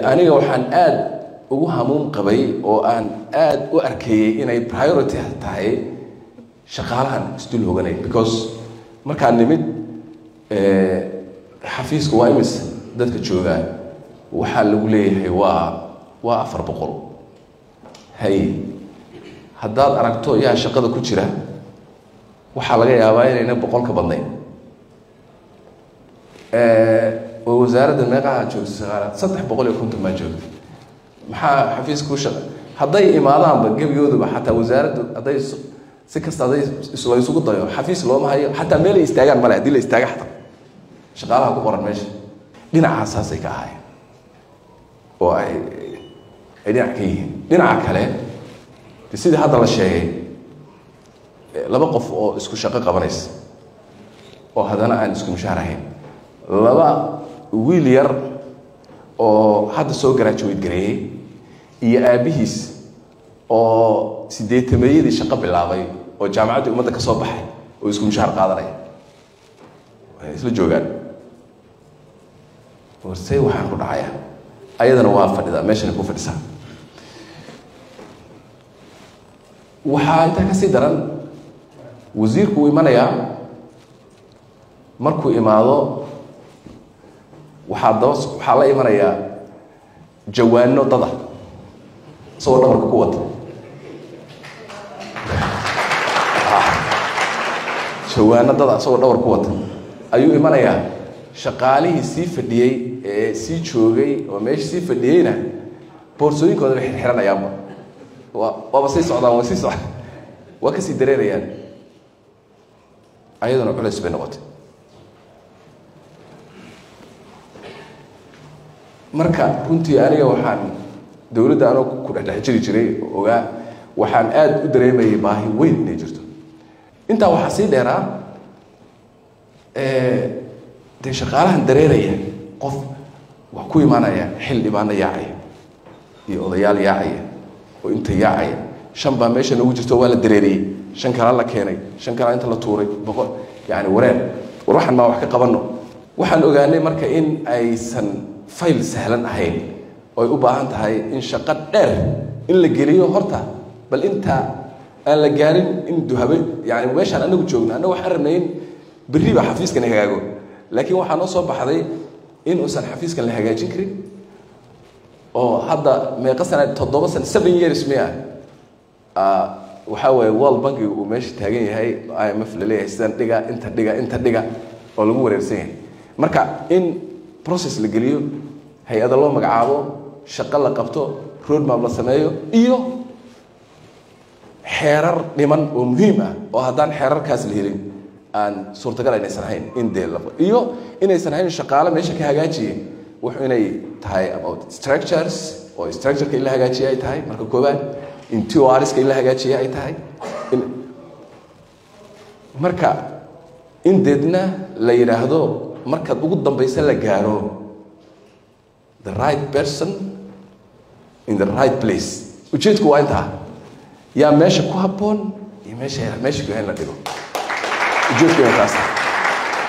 Aniga waxaan aada ugu hamuun qabay oo aan aada u arkeeyey inay priority tahay shaqaalahan isdul hoganay, because markaan nimid xafiiska waa imis dadka joogaa, waxaa lagu leeyahay waa 400. Hay, haddaad aragto yaa shaqada ku jira, waxaa laga yaabaa inayna 100 ka badnayn. Oo wasaaradda meeqaha joogta shaqaala? 350 baa joogta. Maxaa xafiiska ku shaqa? Hadday imaadaanba gebigooduba, xataa wasaaraddu hadday si kasta hadday la isugu dayo, xafiis looma hayo, xataa meel ay istaagaan male. Haddii la istaaga xataa shaqaalaha ku qoran meesha dhinacaas saasay ka ahaayeen oo ay dhinac ka yihiin. Dhinaca kale de, sidii hadda la sheegay, laba qof oo isku shaqo qabanaysa oo haddana aan isku mushaar ahayn, laba wiil yar oo hadda soo graduate gareeyey iyo aabbihiis oo sideetameeyadii shaqo bilaabay oo jaamacaddii ummadda ka soo baxay oo isku mushaar qaadanaya isla joogaan, warsey waxaan ku dhacaya ayadana waa fadhidaa meeshana ku fadhisaa. Waxaa intaa kasii daran, wasiirku uu imanayaa, markuu imaado waxaa daba waxaa la imanayaa jawaano dada isagoo dhabarka ku wata, jawaano dada isagoo dhabar ku wata ayuu imanayaa. Shaqaalihii sii fadhiyey ee sii joogay oo meesha sii fadhiyeyna boorsooyinkooda bay xirxiranayaanba, wa waaba sii socdaan, waa sii socdaan, waa kasii dareerayaan. Ayaduna culays bay noqotay. Marka runtii aniga waxaan dowladda anoo ku dhexdhex jiri jiray ogaa, waxaan aada u dareemayay baahi weyn inay jirto. Intaa waxaa sii dheeraa dee shaqaalahan dareeraya, qof wax ku imaanaya, xildhibaano yaacaya iyo odayaal yaacaya oo inta yaacaya, 5 baa meesha nagu jirto, waa la dareeriyey, 5 kalaa la keenay, 5 kalaa inta la tuuray, 100, yani wareer. War waxaan maa wax ka qabanno? Waxaan ogaanay marka in aysan fayl sahlan ahayn oo ay u baahan tahay in shaqo dheer in la geliyo horta, bal inta aan la gaarin in duhabe yani meeshaan anagu joogno. Annagu waxaan rabnay in berri baa xafiiskan hagaago, laakiin waxaa noo soo baxday in uusan xafiiskan la hagaajin karin oo hadda meeqa sana, 7 sana, 7 years miya, waxaa waaye World Bankiga uu meesha taagan yahay, IMF laleeyahay sidan dhiga, inta dhiga, inta dhiga, oo lagu wareersan yahay. Marka in process la geliyo, hay-ada loo magacaabo, shaqo la qabto, roadmap la sameeyo iyo xeerar dhiman oo muhiim ah, oo haddaan xeerarkaas la helin aan suurtagal inaysan ahayn in dee la iyo inaysan ahayn shaqaale meesha ka hagaajiye wuxuu inay tahay about structures, oo structureka in la hagaajiye ay tahay marka koowaad, in TORska in la hagaajiye ay tahay, in marka in deedna la yidhaahdo markaad ugu dambaysa la gaaro the right person in the right place. Ujeedku waa intaa, yaa meesha ku habboon iyo meesha ku in la dhigo. Ujeedku waa intaas.